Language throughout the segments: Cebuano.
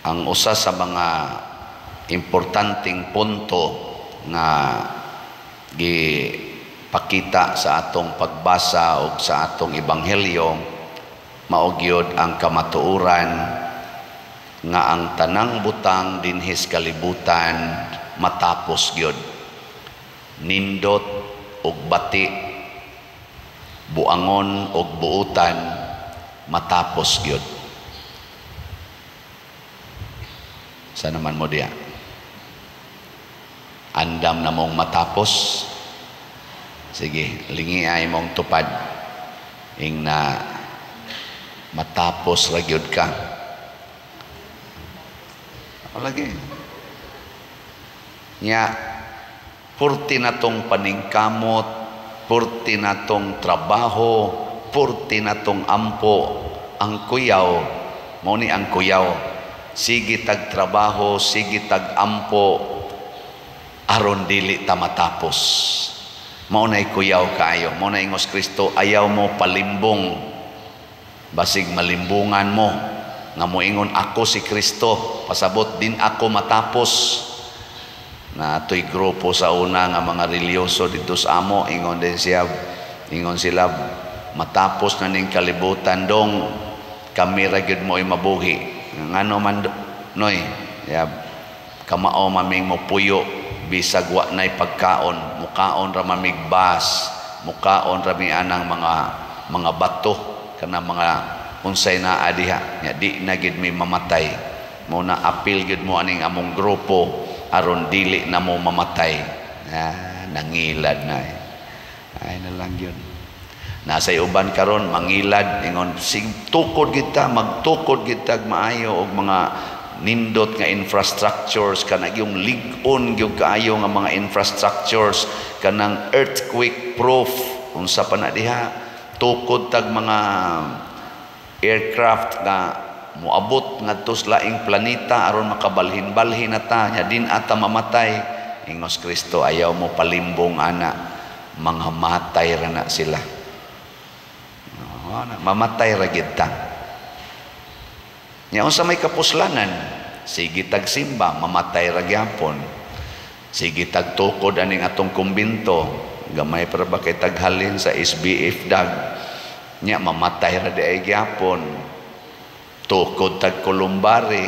Ang usa sa mga importanteng punto nga gipakita sa atong pagbasa o sa atong ebanghelyo mao gyud ang kamatuoran nga ang tanang butang dinhis kalibutan matapos gyud. Nindot ug bati, buangon ug buutan, matapos gyud. Sa naman mo diya? Andam na mong matapos? Sige, lingi ay mong tupad. Ing na matapos ra gyud ka. Ako lagi. Nya, purti na tong paningkamot, purti na tong trabaho, purti na tong ampo, ang kuyaw, mao ni ang kuyaw. Sige tag trabaho, sige tag ampo, aron dili ta matapos. Mao nay kuyaw kaayo. Mao na ingos Kristo, ayaw mo palimbong. Basig malimbungan mo nga moingon ako si Kristo, pasabot din ako matapos. Na atoy grupo sa una nga mga relyoso didto sa amo, ingon din siya, ingon sila, matapos na ning kalibutan dong, kami ra gyud mo mabuhi. Ngano man noy, ya, kamao maming mopuyo bisag wa nay pagkaon, mukaon ra mamig bas, mukaon ra mi anang mga bato kana mga unsay naa diha, nya di na gid mi mamatay. Mo na apil gid mo aning among grupo aron dili na mo mamatay. Ah, nangilad na eh. Ay na lang yun. Nasa uban karon mangilad, ingon sig tukod kita, magtukod kita maayo og mga nindot nga infrastructures, kanang yung lig-on gyud kaayo nga mga infrastructures, kanang earthquake proof, unsa pa na diha, tukod tag mga aircraft nga moabot ngadto sa laing planeta aron makabalhin-balhin na ta, nya din ata mamatay. Ingos Kristo, ayaw mo palimbong ana, mga matay ra na sila. Oh, na, mamatay ra gid ta. Nya unsa may kapuslanan? Sige tag simba, mamatay ra gyapon. Sige tag tukod aning atong kumbinto, gamay para ba kay taghalin sa SBF dag. Nya mamatay ra di ay gyapon. Tukod tag kolumbari,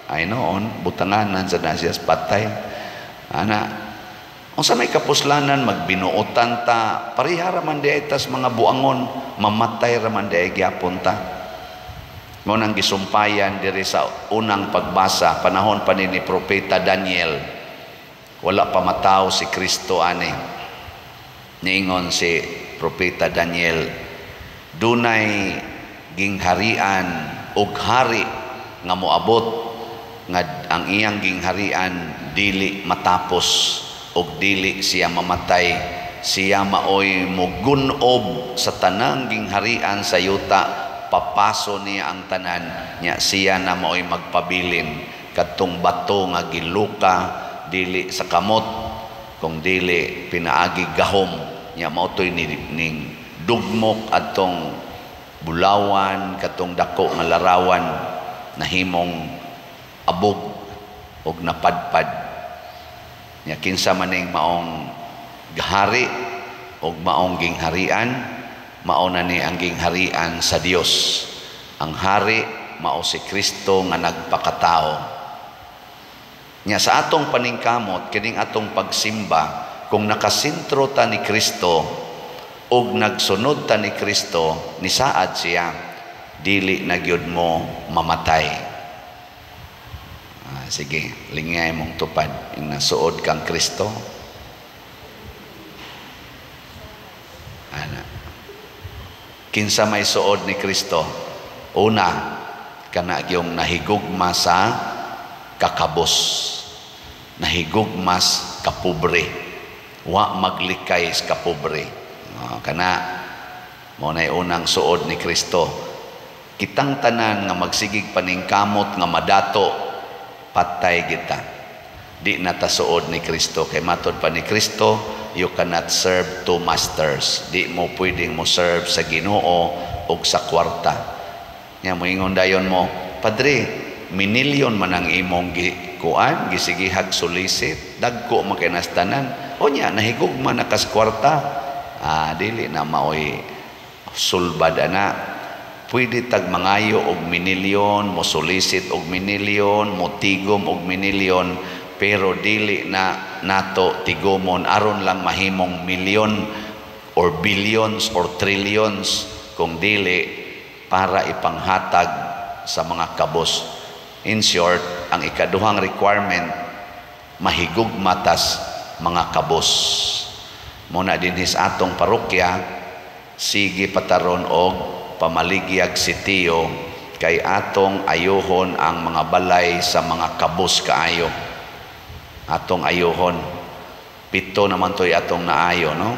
ay noon butanganan sa nasiyas patay. Ana, unsa may kapuslanan? Magbinuotan ta, pareha ra man di ay tas mga buangon, mamatay ra man di ay gyapon ta. Mao nang gisumpayan diri sa unang pagbasa, panahon pa ni Propeta Daniel, wala pa mataw si Kristo ani. Niingon si Propeta Daniel, dunay gingharian og hari nga moabot nga ang iyang gingharian dili matapos og dili siya mamatay. Siya maoy mugunob sa tanang gingharian sa yuta, papaso niya ang tanan, nya siya na maoy magpabilin kadtong bato nga giluka dili sa kamot kung dili pinaagi gahom nya, mao toy ning dugmok adtong bulawan katong dako nga larawan nahimong abog og napadpad. Nya kinsa man ning maong gahari og maong gingharian, mao na ni ang gingharian sa Dios. Ang hari mao si Kristo nga nagpakatao. Nya sa atong paningkamot kining atong pagsimba, kung nakasentro ta ni Kristo ug nagsunod ta ni Kristo, nisaad siya, dili na gyud mo mamatay. Ah, sige, lingay mong tupad ing nasuod kang Kristo. Ana. Kinsa may suod ni Kristo? Una, kana gyung nahigugma sa kakabos, nahigugmas kapobre, wa maglikay sa kapobre. Oh, kana mao nay unang suod ni Kristo. Kitang tanan nga magsigig paningkamot nga madato, patay kita. Di na ta suod ni Kristo. Kay matod pa ni Kristo, you cannot serve two masters. Di mo pwedeng mo serve sa Ginoo og sa kwarta. Nya moingon dayon mo, Padre, Minilyon man ang imong gikuan, gisigihag solicit, dagko man kay tanan. Unya nahigugma na kas kwarta. Ah, dili na maoy sulbad ana. Pwede tag mangayo og minilyon, mo solicit og minilyon, mo tigom og minilyon, pero dili na nato tigomon aron lang mahimong milyon or billions or trillions, kung dili para ipanghatag sa mga kabos. In short, ang ikaduhang requirement, mahigugma tas mga kabos. Muna dinhi sa atong parokya, sige pataron og pamaligyag sitiyo kay atong ayuhon ang mga balay sa mga kabos kaayo. Atong ayuhon. 7 naman to'y atong naayo, no?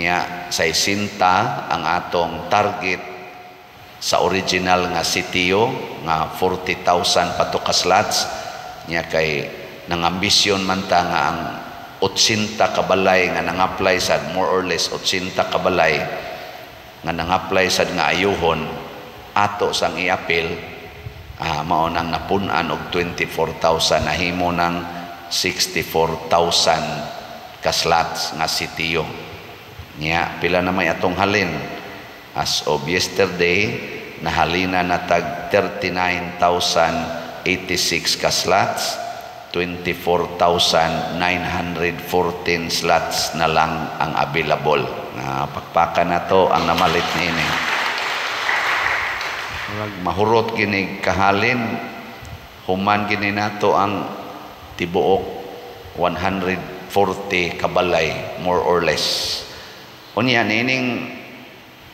Nya, 60 ang atong target sa original nga sitiyo nga 40,000 pa to ka slots. Nya kay nangambisyon man ta nga ang 80 ka balay nga nang-apply sad, more or less 80 ka balay nga nang-apply sad nga ayuhon ato sang iapil, mao nang napun-an og 24,000, nahimo nang 64,000 ka slots nga sitiyo. Nya pila na may atong halin? As of yesterday, nahalina na tag 39,086 ka slots, 24,914 slots na lang ang available. Pakpakan na to ang namalit niini. Mahurot gini kahalin, human gini nato ang tibuok 140 kabalay, more or less. Unya nining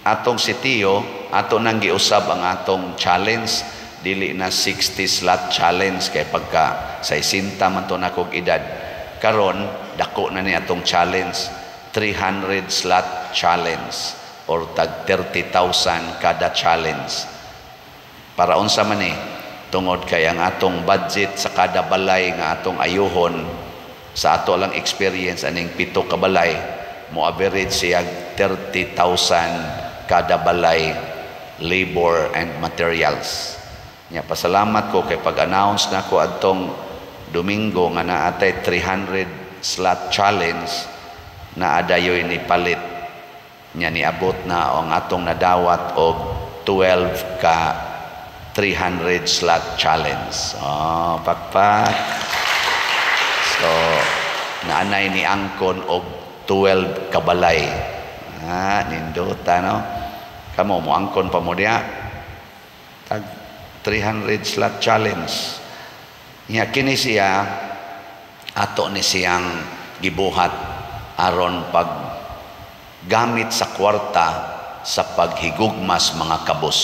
atong sitiyo, ato nang giusab ang atong challenge, dili na 60 slot challenge kay pagka 60 man to nakog edad. Karon dako na ni atong challenge, 300 slot challenge or tag 30,000 kada challenge. Para unsa man ni? Tungod kay ang atong budget sa kada balay nga atong ayuhon, sa ato lang experience aning 7 ka balay, mo average siya 30,000 kada balay, labor and materials. Nya pasalamat ko kay pag-announce na ko adtong Domingo nga naatay 300 slot challenge, na adayoy ni palit. Nya niabot na ang atong nadawat og 12 ka 300 slot challenge. Oh, pakpak. So, naanay ni angkon og 12 kabalay. Ah, nindota, no? Kamo mo angkon pa mo diha. Tag 300 slot challenge. Nya kini siya ato ni siyang gibuhat aron pag gamit sa kwarta sa paghigugmas mga kabos,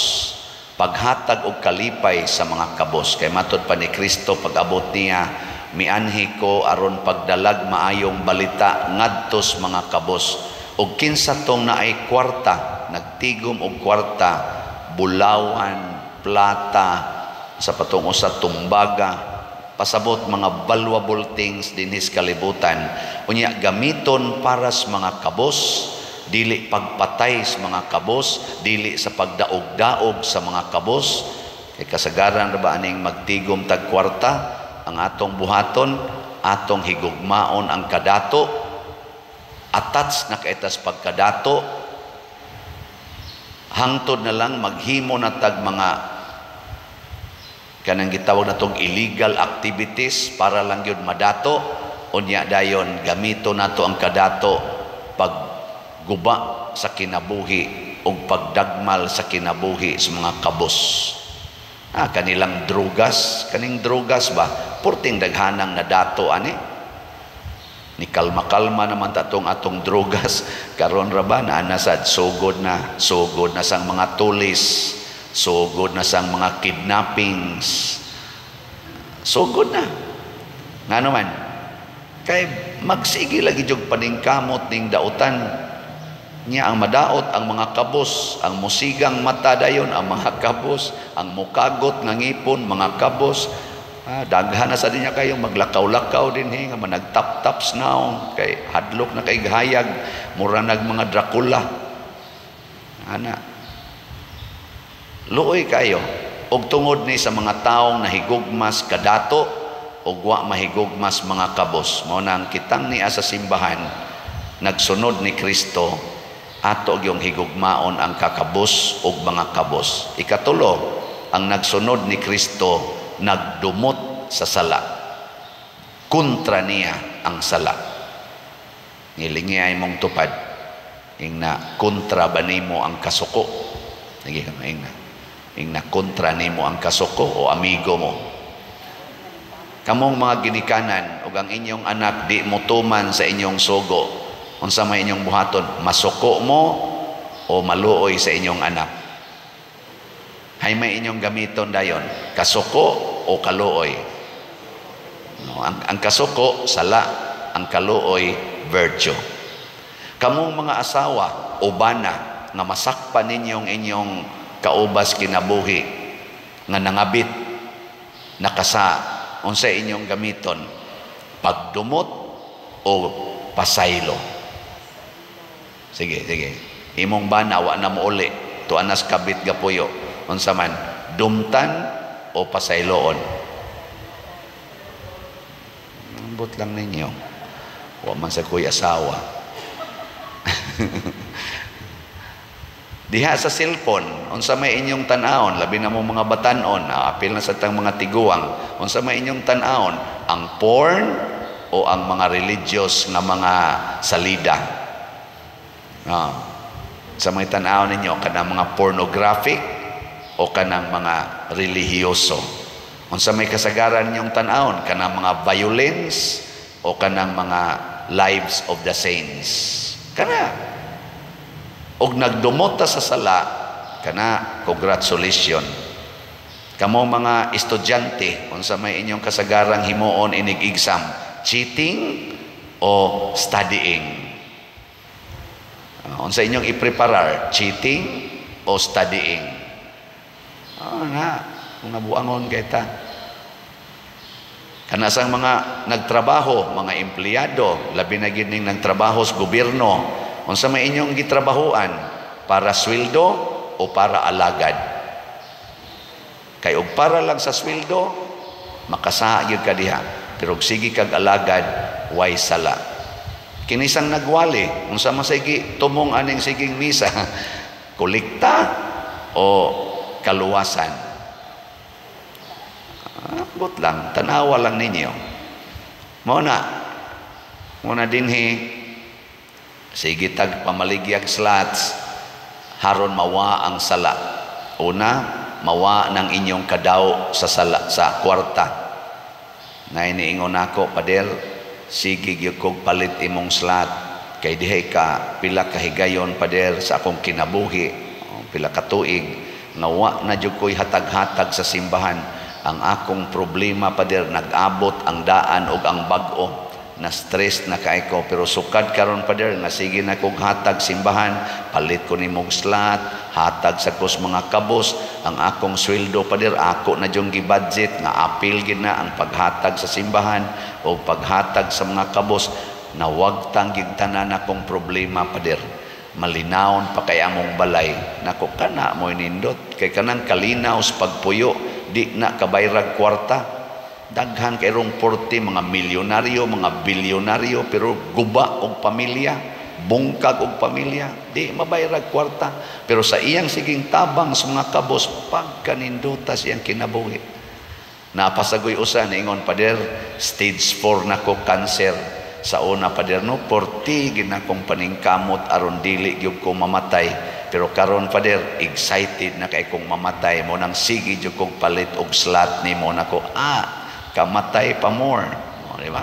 paghatag og kalipay sa mga kabos. Kay matod pa ni Kristo pag-abot niya, "Mianhi ko aron pagdalag maayong balita ngadtos mga kabos." Og kinsa tong naay kwarta, nagtigom og kwarta, bulawan, plata, sa patong usa tumbaga, pasabot mga valuable things dinhi sa kalibutan, unya gamiton para sa mga kabos, dili pagpatay sa mga kabos, dili sa pagdaog-daog sa mga kabos. Kay kasagaran ra ba aning magtigom tag kwarta, ang atong buhaton, atong higugmaon ang kadato, attach na kaitas pagkadato, hangtod na lang maghimo na tag mga kanang gitawag na tong illegal activities para lang yun madato. Unya dayon gamito nato ang kadato pagguba sa kinabuhi o pagdagmal sa kinabuhi sa mga kabos. Ah, kanilang drugas, kaning drugas ba, purting daghanang nadato ani. Ni kalma-kalma naman tatong atong drugas karon ra ba naa na sad sugod na sang mga tulis, sugod na sang mga kidnappings, sugod na. Ngano man? Kay magsige lagi jud paningkamot ning dautan niya. Ang madaot ang mga kabos, ang musigang mata dayon ang mga kabos, ang mukagot nga ngipon mga kabos. Ah, daghan na sa dinya kayong maglakaw-lakaw din nga managtap-taps now kay hadlok na kay gahayag, mura nag mga Dracula ana. Luoy kayo. Ug tungod ni sa mga taong nahigugmas kadato ug wa mahigugmas mga kabos. Mao na ang kitang niya sa simbahan nagsunod ni Kristo, ato gyung higugmaon ang kakabos ug mga kabos. Ikatulo, ang nagsunod ni Kristo nagdumot sa sala. Kontra niya ang sala. Ngilingi ay mong tupad. Ingna, kontra ba nimo ang kasuko? Sige, ingna. Ingna, kontra nimo ang kasuko o amigo mo? Kamong mga ginikanan ug ang inyong anak di mo tuman sa inyong sugo, unsa may inyong buhaton? Masuko mo o maluoy sa inyong anak? Hay may inyong gamiton dayon, kasuko o kaluoy? No, ang kasuko sala, ang kaluoy virtue. Kamong mga asawa o bana nga masakpan ninyong inyong kaubas kinabuhi nga nangabit nakasa, unsa inyong gamiton, pagdumot o pasaylo? Sige, sige. Imong bana wa na mo uli, tuanas kabit gapuyo, unsa man, dumtan o pasayloon? Ambot lang ninyo, wa man sa kuy asawa. Diha sa cellphone, unsa may inyong tan-awon, labi na mo mga batan-on, apil na sa tang mga tiguang, unsa may inyong tan-awon, ang porn o ang mga religious nga mga salida? Sa may tan-awon ninyo, kanang mga pornographic o kanang mga relihiyoso? Unsa may kasagaran ninyong tan-awon, kanang mga violence o kanang mga lives of the saints? Kana og nagdumot ta sa sala, kana congratulations. Kamo mga estudyante, unsa may inyong kasagarang himuon inig exam, cheating o studying? Unsa inyong ipreparar, cheating o studying? Na, mga buangon kay ta. Kana sang mga nagtrabaho, mga empleyado, labi na gid ning nagtrabaho sa gobyerno, unsa may inyong gitrabahuan, para sweldo o para alagad? Kay og para lang sa sweldo, makasaa gyud ka diha, pero og sige kag alagad, way sala. Kinisang nagwali, unsa man sige tumong aning siging misa, kolekta o kaluwasan? Ambot lang, tanawa lang ninyo. Mao na dinhi sige tag pamaligyag slots haron mawa ang sala. Una, mawa ng inyong kadaw sa sala, sa kwarta. Na iniingon nako, "Pader, sige gyud kog palit imong slot kay dihay ka pila ka higayon, pader, sa akong kinabuhi, pila ka tuig nga wa na jud ko'y hatag-hatag sa simbahan. Ang akong problema, pader, nag-abot ang daan og ang bag-o, na stress na kay ko, pero sukad karon, pader, nga sige na kog hatag simbahan, palit ko nimong slot, hatag sa kos mga kabos. Ang akong sweldo, pader, ako na jung gi-budget nga apil gid na ang paghatag sa simbahan o paghatag sa mga kabos. Nawagtang gid tanan akong problema, pader, malinawon pa kay among balay." Nako, kana mo nindot kay kanang kalinaw sa pagpuyo, di na kabayrag kwarta. Daghan kay rong porte mga milyonaryo, mga bilyonaryo, pero guba og pamilya, bungkag og pamilya, di mabayrag kwarta, pero sa iyang siging tabang sa mga kabos, pagkaninduta siyang kinabuhi. Napasagoy usa niingon, "Pader, stage 4 na ko cancer. Sa una, pader, no, porti ginakong paningkamot aron dili gyud ko mamatay. Pero karon, pader, excited na kay kong mamatay mo nang sige jud kog palit og slot nimo." Nako, kamatay pa more. O, di ba?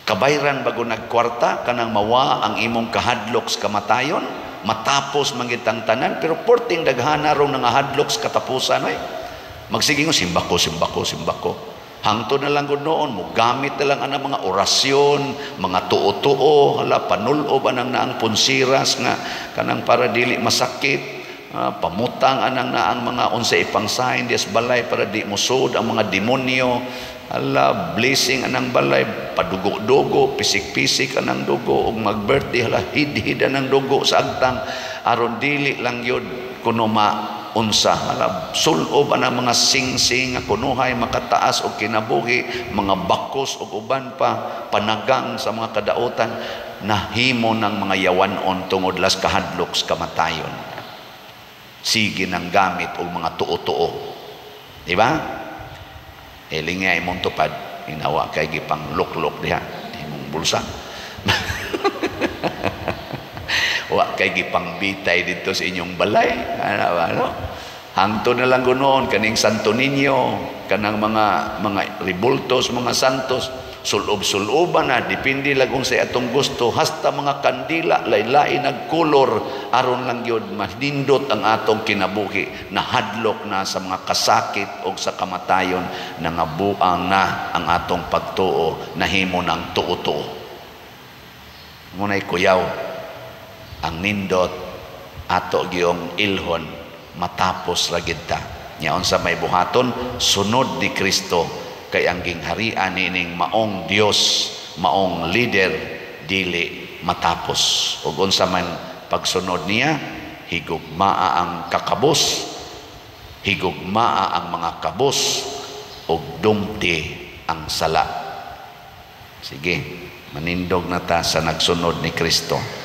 Kabayran bago nagkwarta kanang mawa ang imong kahadlok sa kamatayon, matapos mangitang tanan, pero porting daghana rong nangahadlok sa katapusan oy. Magsige ngo simba ko, simba ko, simba ko. Hangtod na lang gud noon, mo gamit na lang ang mga orasyon, mga tuo-tuo, hala panulob anang naang punsiras nga kanang para dili masakit, pamutang anang naang mga unsa ipang sign dias balay para di musod ang mga demonyo, hala blessing anang balay, padugo-dugo, pisik-pisik anang dugo, ug mag-birthday hala hid-hid anang dugo sa agtang aron dili lang yun kuno ma unsa malab sulob ang mga singsing nga kunuhay makataas og kinabuhi, mga bakos ug uban pa, panagang sa mga kadautan, nahimo ng mga yawanon tungod las kahadlok sa kamatayon. Sige ng gamit og mga tuo-tuo, di ba? Eling nga imong tupad, inawa kay gipang luklok diha imong bulsa. Wa kay gipangbitay dito sa inyong balay. Ano ba, no? Hangtod na lang gunoon kaning Santo Niño, kanang mga ribultos, mga santos, sulob-suloban na, depende lang kung sa atong gusto, hasta mga kandila, lain-lain nagkulor, aron lang yun, manindot ang atong kinabuhi, nahadlok na sa mga kasakit o sa kamatayon, nangabuang na ang atong pagtuo, nahimo ng tuo-tuo. Ngunay kuyaw, ang nindot ato giyong ilhon matapos ra gid ta. Nya unsa may buhaton sunod ni Kristo, kay ang gingharian niining maong Dios, maong leader, dili matapos. Ug unsa man pagsunod niya, higugmaa ang kakabos, higugmaa ang mga kabos, ug dumti ang sala. Sige, manindog na ta sa nagsunod ni Kristo.